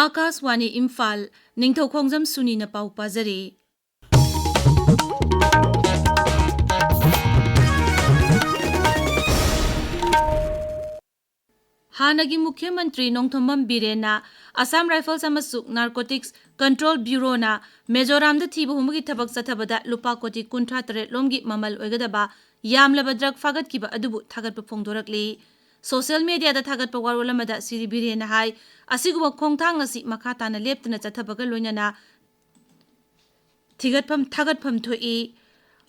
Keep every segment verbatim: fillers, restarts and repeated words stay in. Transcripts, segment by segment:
ꯑꯥꯀꯥꯁꯋꯥꯅꯤ ꯏꯝꯐꯥꯜ, ꯅꯤꯡꯊꯧꯈꯣꯡꯖꯝ ꯁꯨꯅꯤꯅ ꯄꯥꯎ ꯄꯥꯖꯔꯤ꯫ ꯍꯥꯟꯅꯒꯤ ꯃꯨꯈ꯭ꯌ ꯃꯟꯇ꯭ꯔꯤ ꯅꯣꯡꯊꯣꯝꯕꯝ ꯕꯤꯔꯦꯟꯅ ꯑꯁꯥꯝ ꯔꯥꯏꯐꯜꯁ ꯑꯃꯁꯨꯡ ꯅꯥꯔꯀꯣꯇꯤꯛꯁ ꯀꯟꯇ꯭ꯔꯣꯜ ꯕ꯭ꯌꯨꯔꯣꯅ ꯃꯤꯖꯣꯔꯥꯝꯗ ꯊꯤꯕ ꯍꯨꯝꯕꯒꯤ ꯊꯕꯛ ꯆꯠꯊꯕꯗ ꯂꯨꯄꯥ ꯀꯣꯇꯤ ꯀꯨꯟꯊ꯭ꯔꯥ ꯇꯔꯦꯠ ꯂꯣꯝꯒꯤ ꯃꯃꯜ ꯑꯣꯏꯒꯗꯕ ꯌꯥꯝꯂꯕ ꯗ꯭ꯔꯒ ꯐꯥꯒꯠꯈꯤꯕ ꯑꯗꯨꯕꯨ ꯊꯥꯒꯠꯄ ꯐꯣꯡꯗꯣꯔꯛꯂꯤ꯫ ꯁꯣꯁꯤꯌꯦꯜ ꯃꯤꯗꯤꯌꯥꯗ ꯊꯥꯒꯠꯄ ꯋꯥꯔꯣꯜ ꯑꯃꯗ ꯁꯤꯔꯤ ꯕꯤꯔꯦꯟꯅ ꯍꯥꯏ, ꯑꯁꯤꯒꯨꯝꯕ ꯈꯣꯡꯊꯥꯡ ꯑꯁꯤ ꯃꯈꯥ ꯇꯥꯅ ꯂꯦꯞꯇꯅ ꯆꯠꯊꯕꯒ ꯂꯣꯏꯅꯅ ꯊꯤꯒꯠꯐꯝ ꯊꯥꯒꯠꯐꯝ ꯊꯣꯛꯏ꯫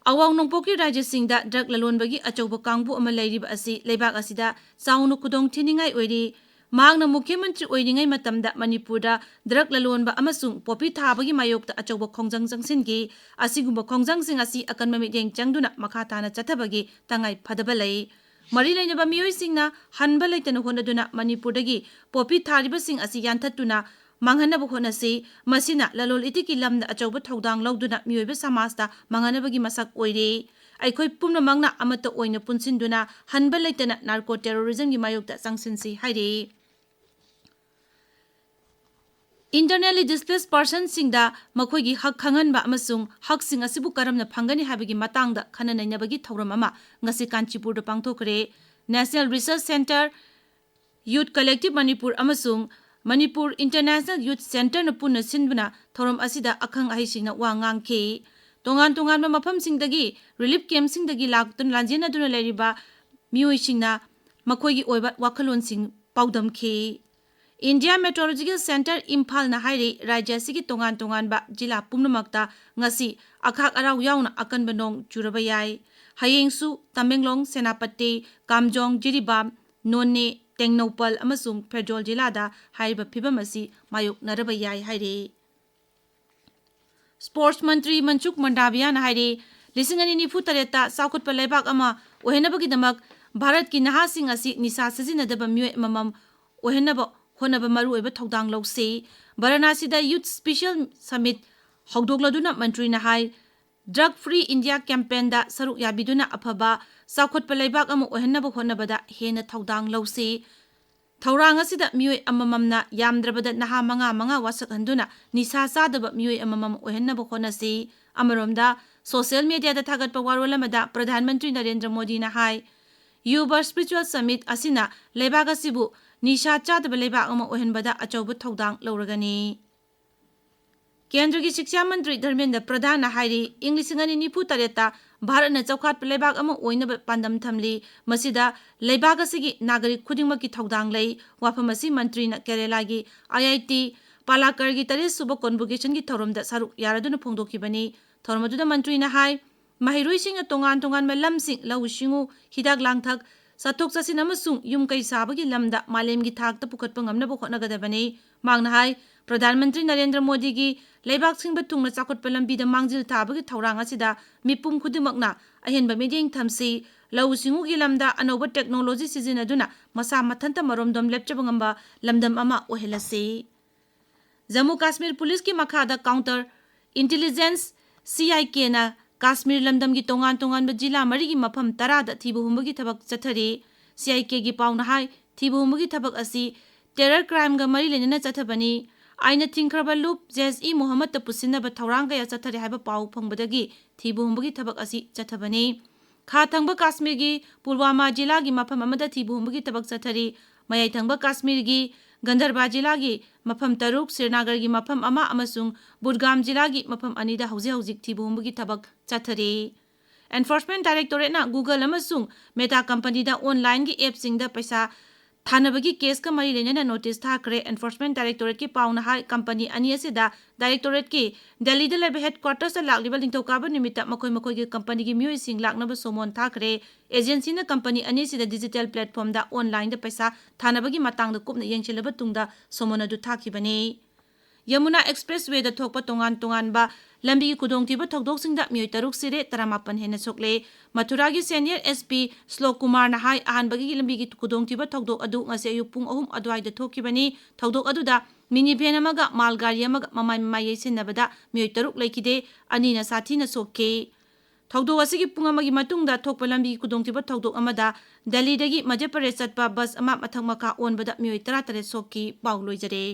ꯑꯋꯥꯡ ꯅꯣꯡꯄꯣꯛꯀꯤ ꯔꯥꯖ꯭ꯌꯁꯤꯡꯗ ꯗ꯭ꯔꯒ ꯂꯂꯣꯟꯕꯒꯤ ꯑꯆꯧꯕ ꯀꯥꯡꯕꯨ ꯑꯃ ꯂꯩꯔꯤꯕ ꯑꯁꯤ ꯂꯩꯕꯥꯛ ꯑꯁꯤꯗ ꯆꯥꯎꯅ ꯈꯨꯗꯣꯡ ꯊꯤꯅꯤꯡꯉꯥꯏ ꯑꯣꯏꯔꯤ꯫ ꯃꯍꯥꯛꯅ ꯃꯨꯈ꯭ꯌ ꯃꯟꯇ꯭ꯔꯤ ꯑꯣꯏꯔꯤꯉꯩ ꯃꯇꯝꯗ ꯃꯅꯤꯄꯨꯔꯗ ꯗ꯭ꯔꯒ ꯂꯂꯣꯟꯕ ꯑꯃꯁꯨꯡ ꯄꯣꯄꯤ ꯊꯥꯕꯒꯤ ꯃꯥꯌꯣꯛꯇ ꯑꯆꯧꯕ ꯈꯣꯡꯖꯪ ꯆꯪꯁꯤꯟꯈꯤ꯫ ꯑꯁꯤꯒꯨꯝꯕ ꯈꯣꯡꯖꯪꯁꯤꯡ ꯑꯁꯤ ꯑꯀꯟꯕ ꯃꯤꯠꯌꯦꯡ ꯆꯪꯗꯨꯅ ꯃꯈꯥ ꯇꯥꯅ ꯆꯠꯊꯕꯒꯤ ꯇꯉꯥꯏ ꯐꯗꯕ ꯂꯩ꯫ ꯃꯔꯤ ꯂꯩꯅꯕ ꯃꯤꯑꯣꯏꯁꯤꯡꯅ ꯍꯟꯕ ꯂꯩꯇꯅ ꯍꯣꯠꯅꯗꯨꯅ ꯃꯅꯤꯄꯨꯔꯗꯒꯤ ꯄꯣꯄꯤ ꯊꯥꯔꯤꯕꯁꯤꯡ ꯑꯁꯤ ꯌꯥꯟꯊꯠꯇꯨꯅ ꯃꯥꯡꯍꯟꯅꯕ ꯍꯣꯠꯅꯁꯤ꯫ ꯃꯁꯤꯅ ꯂꯂꯣꯜ ꯏꯇꯤꯛꯀꯤ ꯂꯝꯗ ꯑꯆꯧꯕ ꯊꯧꯗꯥꯡ ꯂꯧꯗꯨꯅ ꯃꯤꯑꯣꯏꯕ ꯁꯃꯥꯖꯇ ꯃꯥꯡꯍꯟꯅꯕꯒꯤ ꯃꯁꯛ ꯑꯣꯏꯔꯤ꯫ ꯑꯩꯈꯣꯏ ꯄꯨꯝꯅꯃꯛꯅ ꯑꯃꯠꯇ ꯑꯣꯏꯅ ꯄꯨꯟꯁꯤꯟꯗꯨꯅ ꯍꯟꯕ ꯂꯩꯇꯅ ꯅꯥꯔꯀꯣ ꯇꯦꯔꯣꯔꯤꯖꯝꯒꯤ ꯃꯥꯌꯣꯛꯇ ꯆꯪꯁꯤꯟꯁꯤ ꯍꯥꯏꯔꯤ꯫ Internally displaced personꯁꯤꯡꯗ ꯃꯈꯣꯏꯒꯤ ꯍꯛ ꯈꯪꯍꯟꯕ ꯑꯃꯁꯨꯡ ꯍꯛꯁꯤꯡ ꯑꯁꯤꯕꯨ ꯀꯔꯝꯅ ꯐꯪꯒꯅꯤ ꯍꯥꯏꯕꯒꯤ ꯃꯇꯥꯡꯗ ꯈꯟꯅ ꯅꯩꯅꯕꯒꯤ ꯊꯧꯔꯝ ꯑꯃ ꯉꯁꯤ ꯀꯥꯟꯆꯤꯄꯨꯔꯗ ꯄꯥꯡꯊꯣꯛꯈ꯭ꯔꯦ꯫ National Research Centre, Youth Collective Manipur ꯑꯃꯁꯨꯡ ꯃꯅꯤꯄꯨꯔ International Youth Centreꯅ ꯄꯨꯟꯅ ꯁꯤꯟꯗꯨꯅ ꯊꯧꯔꯝ ꯑꯁꯤꯗ ꯑꯈꯪ ꯑꯍꯩꯁꯤꯡꯅ ꯋꯥ ꯉꯥꯡꯈꯤ꯫ ꯇꯣꯉꯥꯟ ꯇꯣꯉꯥꯟꯕ ꯃꯐꯝꯁꯤꯡꯗꯒꯤ relief campꯁꯤꯡꯗꯒꯤ ꯂꯥꯛꯇꯨꯅ ꯂꯥꯟꯖꯦꯟꯅꯗꯨꯅ ꯂꯩꯔꯤꯕ ꯃꯤꯑꯣꯏꯁꯤꯡꯅ ꯃꯈꯣꯏꯒꯤ ꯑꯣꯏꯕ ꯋꯥꯈꯜꯂꯣꯟꯁꯤꯡ ꯄꯥꯎꯗꯝꯈꯤ꯫ India Meteorological Centre ꯏꯝꯐꯥꯜꯅ ꯍꯥꯏꯔꯤ, ꯔꯥꯖ꯭ꯌ ꯑꯁꯤꯒꯤ ꯇꯣꯉꯥꯟ ꯇꯣꯉꯥꯟꯕ ꯖꯤꯂꯥ ꯄꯨꯝꯅꯃꯛꯇ ꯉꯁꯤ ꯑꯈꯥꯛ ꯑꯔꯥꯎ ꯌꯥꯎꯅ ꯑꯀꯟꯕ ꯅꯣꯡ ꯆꯨꯔꯕ ꯌꯥꯏ꯫ ꯍꯌꯦꯡꯁꯨ ꯇꯃꯦꯡꯂꯣꯡ, ꯁꯦꯅꯥꯄꯇꯤ, ꯀꯥꯝꯖꯣꯡ, ꯖꯤꯔꯤꯕꯥꯝ, ꯅꯣꯅꯦ, ꯇꯦꯡꯅꯧꯄꯜ ꯑꯃꯁꯨꯡ ꯐꯦꯔꯖꯣꯜ ꯖꯤꯂꯥꯗ ꯍꯥꯏꯔꯤꯕ ꯐꯤꯕꯝ ꯑꯁꯤ ꯃꯥꯌꯣꯛꯅꯔꯕ ꯌꯥꯏ ꯍꯥꯏꯔꯤ꯫ Sports ꯃꯟꯇ꯭ꯔꯤ ꯃꯟꯁꯨꯈ ꯃꯟꯗꯥꯚꯤꯌꯥꯅ ꯍꯥꯏꯔꯤ, ꯂꯤꯁꯤꯡ ꯑꯅꯤ ꯅꯤꯐꯨ ꯇꯔꯦꯠꯇ ꯆꯥꯎꯈꯠꯄ ꯂꯩꯕꯥꯛ ꯑꯃ ꯑꯣꯏꯍꯟꯅꯕꯒꯤꯗꯃꯛ ꯚꯥꯔꯠꯀꯤ ꯅꯍꯥꯁꯤꯡ ꯑꯁꯤ ꯅꯤꯁꯥ ꯁꯤꯖꯤꯟꯅꯗꯕ ꯃꯤꯑꯣꯏ ꯑꯃꯃꯝ ꯑꯣꯏꯍꯟꯅꯕ ꯍꯣꯠꯅꯕ ꯃꯔꯨꯑꯣꯏꯕ ꯊꯧꯗꯥꯡ ꯂꯧꯁꯤ꯫ ꯚꯥꯔꯥꯅꯥꯁꯤꯗ Youth Special Summit ꯍꯧꯗꯣꯛꯂꯗꯨꯅ ꯃꯟꯇ꯭ꯔꯤꯅ ꯍꯥꯏ, Drug Free India campaignꯗ ꯁꯔꯨꯛ ꯌꯥꯕꯤꯗꯨꯅ ꯑꯐꯕ ꯆꯥꯎꯈꯠꯄ ꯂꯩꯕꯥꯛ ꯑꯃ ꯑꯣꯏꯍꯟꯅꯕ ꯍꯣꯠꯅꯕꯗ ꯍꯦꯟꯅ ꯊꯧꯗꯥꯡ ꯂꯧꯁꯤ꯫ ꯊꯧꯔꯥꯡ ꯑꯁꯤꯗ ꯃꯤꯑꯣꯏ ꯑꯃꯃꯝꯅ ꯌꯥꯝꯗ꯭ꯔꯕꯗ ꯅꯍꯥ ꯃꯉꯥ ꯃꯉꯥ ꯋꯥꯁꯛꯍꯟꯗꯨꯅ ꯅꯤꯁꯥ ꯆꯥꯗꯕ ꯃꯤꯑꯣꯏ ꯑꯃꯃꯝ ꯑꯣꯏꯍꯟꯅꯕ ꯍꯣꯠꯅꯁꯤ꯫ ꯑꯃꯔꯣꯝꯗ, ꯁꯣꯁꯤꯌꯦꯜ ꯃꯦꯗꯤꯌꯥꯗ ꯊꯥꯒꯠꯄ ꯋꯥꯔꯣꯜ ꯑꯃꯗ ꯄ꯭ꯔꯙꯥꯟ ꯃꯟꯇ꯭ꯔꯤ ꯅꯔꯦꯟꯗ꯭ꯔ ꯃꯣꯗꯤꯅ ꯍꯥꯏ, ꯌꯨꯕ ꯁ꯭ꯄꯤꯔꯤꯆꯨꯋꯦꯜ ꯁꯃꯤꯠ ꯑꯁꯤꯅ ꯂꯩꯕꯥꯛ ꯑꯁꯤꯕꯨ ꯅꯤꯁꯥ ꯆꯥꯗꯕ ꯂꯩꯕꯥꯛ ꯑꯃ ꯑꯣꯏꯍꯟꯕꯗ ꯑꯆꯧꯕ ꯊꯧꯗꯥꯡ ꯂꯧꯔꯒꯅꯤ꯫ ꯀꯦꯟꯗ꯭ꯔꯒꯤ ꯁꯤꯛꯁꯥ ꯃꯟꯇ꯭ꯔꯤ ꯙꯔꯃꯦꯟꯗ꯭ꯔ ꯄ꯭ꯔꯙꯥꯟꯅ ꯍꯥꯏꯔꯤ, ꯏꯪ ꯂꯤꯁꯤꯡ ꯑꯅꯤ ꯅꯤꯐꯨ ꯇꯔꯦꯠꯇ ꯚꯥꯔꯠꯅ ꯆꯥꯎꯈꯠꯄ ꯂꯩꯕꯥꯛ ꯑꯃ ꯑꯣꯏꯅꯕ ꯄꯥꯟꯗꯝ ꯊꯝꯂꯤ꯫ ꯃꯁꯤꯗ ꯂꯩꯕꯥꯛ ꯑꯁꯤꯒꯤ ꯅꯥꯒꯔꯤꯛ ꯈꯨꯗꯤꯡꯃꯛꯀꯤ ꯊꯧꯗꯥꯡ ꯂꯩ꯫ ꯋꯥꯐꯝ ꯑꯁꯤ ꯃꯟꯇ꯭ꯔꯤꯅ ꯀꯦꯔꯦꯂꯥꯒꯤ ꯑꯥꯏ ꯑꯥꯏ ꯇꯤ ꯄꯥꯂꯥꯀꯔꯒꯤ ꯇꯔꯦꯠ ꯁꯨꯕ ꯀꯣꯟꯚꯣꯀꯦꯁꯟꯒꯤ ꯊꯧꯔꯝꯗ ꯁꯔꯨꯛ ꯌꯥꯔꯗꯨꯅ ꯐꯣꯡꯗꯣꯛꯈꯤꯕꯅꯤ꯫ ꯊꯧꯔꯝ ꯑꯗꯨꯗ ꯃꯟꯇ꯭ꯔꯤꯅ ꯍꯥꯏ, ꯃꯍꯩꯔꯣꯏꯁꯤꯡꯅ ꯇꯣꯉꯥꯟ ꯇꯣꯉꯥꯟꯕ ꯂꯝꯁꯤꯡ, ꯂꯧꯎ ꯁꯤꯡꯎ, ꯍꯤꯗꯥꯛ ꯂꯥꯡꯊꯛ, ꯆꯠꯊꯣꯛ ꯆꯠꯁꯤꯟ ꯑꯃꯁꯨꯡ ꯌꯨꯝ ꯀꯩ ꯁꯥꯕꯒꯤ ꯂꯝꯗ ꯃꯥꯂꯦꯝꯒꯤ ꯊꯥꯛꯇ ꯄꯨꯈꯠꯄ ꯉꯝꯅꯕ ꯍꯣꯠꯅꯒꯗꯕꯅꯤ꯫ ꯃꯍꯥꯛꯅ ꯍꯥꯏ, ꯄ꯭ꯔꯙꯥꯟ ꯃꯟꯇ꯭ꯔꯤ ꯅꯔꯦꯟꯗ꯭ꯔ ꯃꯣꯗꯤꯒꯤ ꯂꯩꯕꯥꯛ ꯁꯤꯟꯕ ꯊꯨꯡꯅ ꯆꯥꯎꯈꯠꯄ ꯂꯝꯕꯤꯗ ꯃꯥꯡꯖꯤꯜ ꯊꯥꯕꯒꯤ ꯊꯧꯔꯥꯡ ꯑꯁꯤꯗ ꯃꯤꯄꯨꯝ ꯈꯨꯗꯤꯡꯃꯛꯅ ꯑꯍꯦꯟꯕ ꯃꯤꯠꯌꯦꯡ ꯊꯝꯁꯤ꯫ ꯂꯧꯎ ꯁꯤꯡꯎꯒꯤ ꯂꯝꯗ ꯑꯅꯧꯕ ꯇꯦꯛꯅꯣꯂꯣꯖꯤ ꯁꯤꯖꯤꯟꯅꯗꯨꯅ ꯃꯁꯥ ꯃꯊꯟꯇ ꯃꯔꯣꯝꯗꯣꯝ ꯂꯦꯞꯆꯕ ꯉꯝꯕ ꯂꯝꯗꯝ ꯑꯃ ꯑꯣꯏꯍꯜꯂꯁꯤ꯫ ꯖꯝꯃꯨ ꯀꯥꯁꯃꯤꯔ ꯄꯨꯂꯤꯁꯀꯤ ꯃꯈꯥꯗ ꯀꯥꯎꯟꯇꯔ ꯏꯟꯇꯤꯂꯤꯖꯦꯟꯁ, ꯁꯤ ꯑꯥꯏ ꯀꯦꯅ ꯀꯥꯁꯃꯤꯔ ꯂꯝꯗꯝꯒꯤ ꯇꯣꯉꯥꯟ ꯇꯣꯉꯥꯟꯕ ꯖꯤꯂꯥ ꯃꯔꯤꯒꯤ ꯃꯐꯝ ꯇꯔꯥꯗ ꯊꯤꯕ ꯍꯨꯝꯕꯒꯤ ꯊꯕꯛ ꯆꯠꯊꯔꯤ꯫ ꯁꯤ ꯑꯥꯏ ꯀꯦꯒꯤ ꯄꯥꯎꯅ ꯍꯥꯏ, ꯊꯤꯕ ꯍꯨꯝꯕꯒꯤ ꯊꯕꯛ ꯑꯁꯤ ꯇꯦꯔꯔ ꯀ꯭ꯔꯥꯏꯝꯒ ꯃꯔꯤ ꯂꯩꯅꯅ ꯆꯠꯊꯕꯅꯤ꯫ ꯑꯥꯏꯟꯅ ꯊꯤꯡꯈ꯭ꯔꯕ ꯂꯨꯞ ꯖꯦꯁ ꯏ ꯃꯨꯍꯝꯃꯗꯇ ꯄꯨꯁꯤꯟꯅꯕ ꯊꯧꯔꯥꯡ ꯀꯌꯥ ꯆꯠꯊꯔꯤ ꯍꯥꯏꯕ ꯄꯥꯎ ꯐꯪꯕꯗꯒꯤ ꯊꯤꯕ ꯍꯨꯝꯕꯒꯤ ꯊꯕꯛ ꯑꯁꯤ ꯆꯠꯊꯕꯅꯤ꯫ ꯈꯥ ꯊꯪꯕ ꯀꯥꯁꯃꯤꯔꯒꯤ ꯄꯨꯜꯋꯥꯃꯥ ꯖꯤꯂꯥꯒꯤ ꯃꯐꯝ ꯑꯃꯗ ꯊꯤꯕ ꯍꯨꯝꯕꯒꯤ ꯊꯕꯛ ꯆꯠꯊꯔꯤ꯫ ꯃꯌꯥꯏ ꯊꯪꯕ ꯀꯥꯁꯃꯤꯔꯒꯤ ꯒꯟꯙꯔꯕꯥ ꯖꯤꯂꯥꯒꯤ ꯃꯐꯝ ꯇꯔꯨꯛ, ꯁ꯭ꯔꯤꯅꯥꯒꯔꯒꯤ ꯃꯐꯝ ꯑꯃ ꯑꯃꯁꯨꯡ ꯕꯨꯗꯒꯥꯝ ꯖꯤꯂꯥꯒꯤ ꯃꯐꯝ ꯑꯅꯤꯗ ꯍꯧꯖꯤꯛ ꯍꯧꯖꯤꯛ ꯊꯤꯕ ꯍꯨꯝꯕꯒꯤ ꯊꯕꯛ ꯆꯠꯊꯔꯤ꯫ ꯑꯦꯟꯐꯣꯔꯁꯃꯦꯟꯠ ꯗꯥꯏꯔꯦꯛꯇꯣꯔꯦꯠꯅ Google ꯑꯃꯁꯨꯡ Meta ꯀꯝꯄꯅꯤꯗ ꯑꯣꯟꯂꯥꯏꯟꯒꯤ ꯑꯦꯞꯁꯤꯡꯗ ꯄꯩꯁꯥ ꯊꯥꯅꯕꯒꯤ ꯀꯦꯁꯀ ꯃꯔꯤ ꯂꯩꯅꯅ ꯅꯣꯇꯤꯁ ꯊꯥꯈ꯭ꯔꯦ꯫ ꯑꯦꯟꯐꯣꯔꯁꯃꯦꯟꯠ ꯗꯥꯏꯔꯦꯛꯇꯣꯔꯦꯠꯀꯤ ꯄꯥꯎꯅ ꯍꯥꯏ, ꯀꯝꯄꯅꯤ ꯑꯅꯤ ꯑꯁꯤꯗ ꯗꯥꯏꯔꯦꯛꯇꯣꯔꯦꯠꯀꯤ ꯗꯦꯜꯂꯤꯗ ꯂꯩꯕ ꯍꯦꯗꯀ꯭ꯋꯥꯇꯔꯁꯇ ꯂꯥꯛꯂꯤꯕ ꯅꯤꯡꯊꯧꯀꯥꯕ ꯅꯨꯃꯤꯠꯇ ꯃꯈꯣꯏ ꯃꯈꯣꯏꯒꯤ ꯀꯝꯄꯅꯤꯒꯤ ꯃꯤꯑꯣꯏꯁꯤꯡ ꯂꯥꯛꯅꯕ ꯁꯣꯃꯣꯟ ꯊꯥꯈ꯭ꯔꯦ꯫ ꯑꯦꯖꯦꯟꯁꯤꯅ ꯀꯝꯄꯅꯤ ꯑꯅꯤꯁꯤꯗ ꯗꯤꯖꯤꯇꯦꯜ ꯄ꯭ꯂꯦꯠꯐꯣꯝꯗ ꯑꯣꯟꯂꯥꯏꯟꯗ ꯄꯩꯁꯥ ꯊꯥꯅꯕꯒꯤ ꯃꯇꯥꯡꯗ ꯀꯨꯞꯅ ꯌꯦꯡꯁꯤꯜꯂꯕ ꯇꯨꯡꯗ ꯁꯣꯃꯣꯟ ꯑꯗꯨ ꯊꯥꯈꯤꯕꯅꯤ꯫ ꯌꯃꯨꯅꯥ ꯑꯦꯛꯁꯄ꯭ꯔꯦꯁꯋꯦꯗ ꯊꯣꯛꯄ ꯇꯣꯉꯥꯟ ꯇꯣꯉꯥꯟꯕ ꯂꯝꯕꯤꯒꯤ ꯈꯨꯗꯣꯡꯊꯤꯕ ꯊꯧꯗꯣꯛꯁꯤꯡꯗ ꯃꯤꯑꯣꯏ ꯇꯔꯨꯛ ꯁꯤꯔꯦ, ꯇꯔꯥꯃꯥꯄꯟ ꯍꯦꯟꯅ ꯁꯣꯛꯂꯦ꯫ ꯃꯊꯨꯔꯥꯒꯤ ꯁꯦꯅꯤꯌꯔ ꯑꯦꯁ ꯄꯤ ꯁ꯭ꯂꯣꯛ ꯀꯨꯃꯥꯔꯅ ꯍꯥꯏ, ꯑꯍꯥꯟꯕꯒꯤ ꯂꯝꯕꯤꯒꯤ ꯈꯨꯗꯣꯡꯊꯤꯕ ꯊꯧꯗꯣꯛ ꯑꯗꯨ ꯉꯁꯤ ꯑꯌꯨꯛ ꯄꯨꯡ ꯑꯍꯨꯝ ꯑꯗꯨꯋꯥꯏꯗ ꯊꯣꯛꯈꯤꯕꯅꯤ꯫ ꯊꯧꯗꯣꯛ ꯑꯗꯨꯗ ꯃꯤꯅꯤ ꯚꯦꯟ ꯑꯃꯒ ꯃꯥꯜ ꯒꯥꯔꯤ ꯑꯃꯒ ꯃꯃꯥꯏ ꯃꯃꯥꯏ ꯌꯩꯁꯤꯟꯅꯕꯗ ꯃꯤꯑꯣꯏ ꯇꯔꯨꯛ ꯂꯩꯈꯤꯗꯦ, ꯑꯅꯤꯅ ꯁꯥꯊꯤꯅ ꯁꯣꯛꯈꯤ꯫ ꯊꯧꯗꯣꯛ ꯑꯁꯤꯒꯤ ꯄꯨꯡ ꯑꯃꯒꯤ ꯃꯇꯨꯡꯗ ꯊꯣꯛꯄ ꯂꯝꯕꯤ ꯈꯨꯗꯣꯡꯊꯤꯕ ꯊꯧꯗꯣꯛ ꯑꯃꯗ ꯗꯦꯜꯂꯤꯗꯒꯤ ꯃꯙ꯭ꯌ ꯄ꯭ꯔꯗꯦꯁ ꯆꯠꯄ ꯕꯁ ꯑꯃ ꯃꯊꯛ ꯃꯈꯥ ꯑꯣꯟꯕꯗ ꯃꯤꯑꯣꯏ ꯇꯔꯥꯇꯔꯦꯠ ꯁꯣꯛꯈꯤ꯫ ꯄꯥꯎ ꯂꯣꯏꯖꯔꯦ꯫